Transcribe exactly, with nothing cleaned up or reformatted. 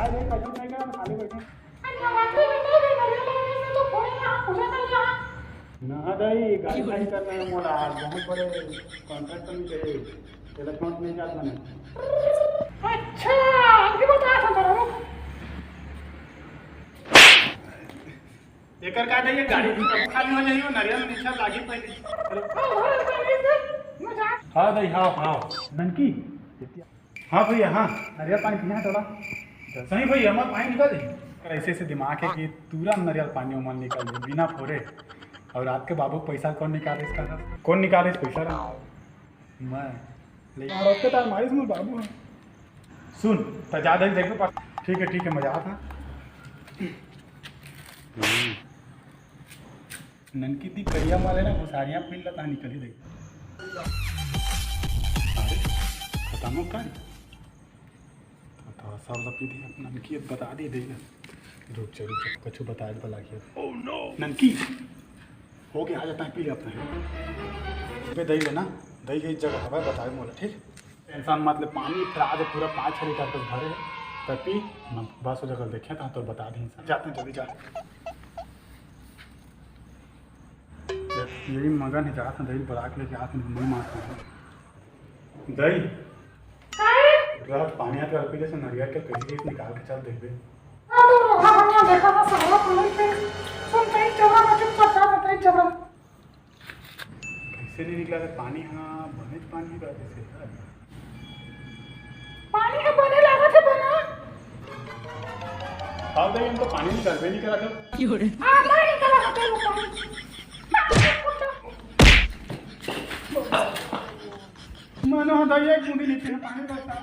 अरे, कछु नहीं करना, खाली बैठे। अरे, नवरात्रि में तो नहीं करेला, इसमें तो फोड़े यहाँ पूजा कर रहा। ना दाई, गाड़ी खाली करना है मोला, आज बहुत बड़े कॉन्ट्रैक्ट में चाहिए, इलेक्ट्रॉनिक नहीं जात बने। अच्छा, अभी बता था तेरा। एकर का दाई, ये गाड़ी भी कब खाली हो जाई, वो नरियल नीचे लागी पहले। हाँ दाई, हाँ, हाँ। ननकी, हाँ भैया, हाँ। नरियल पानी पीना है थोड़ा। सही भैया, हमार पानी निकाल दे। अगर ऐसे ऐसे दिमाग है कि तुरंत नरियल पानी उमन निकाल दे, बिना फोरे। और रात के बाबू पैसा कौन निकाले इसका था? कौन निकाले इस पैसा का? मैं। लेकिन और उसके तार मारिस मोर बाबू है। सुन, त जा दे, देख पास। ठीक है, ठीक है, मजा आता। ननकी दी करिया वाले ना, वो सारियाँ पीन ला, तहाँ निकल ही देख। अरे, खत्म हो का? तो, तो सब ला पी दी, अपना ननकी बता दी, देख। रुक जा, रुक जा, कुछ बताए वाला किया। Oh no! ननकी, हो गया, आ जाता है, पी ले अपना। अबे दही लेना, दही के जगह हवा बताए मोला, ठीक? टेंशन मत ले, पानी फिर आज पूरा पाँच छः लीटर तक भरे है, तब पी, हम बस हो जगह देखे तो, तो बता दी, जाते हैं, जल्दी जा। यही मगन है, जात हैं, दही बड़ा के लेके आते हैं, नहीं मारते हैं। दही। काहे? रात पानी आके अलपी जैसे नरियर के कैसे कैसे निकाल के चल देबे। हाँ, तो रोहा भंगा देखा था, सगला पानी पे। सुन, तई चबरा में चुपचाप जा, तई चबरा। कैसे नहीं निकला था पानी? हाँ, बने पानी का कैसे था? पानी का बने लागत है बना। हाँ, दही, हम तो पानी निकालबे नहीं करा था। क्यों रे? हाँ, नहीं निकला था, चलो पानी। मानो, हाँ, दही, एक बूंदी नीचे है, पानी बरसा।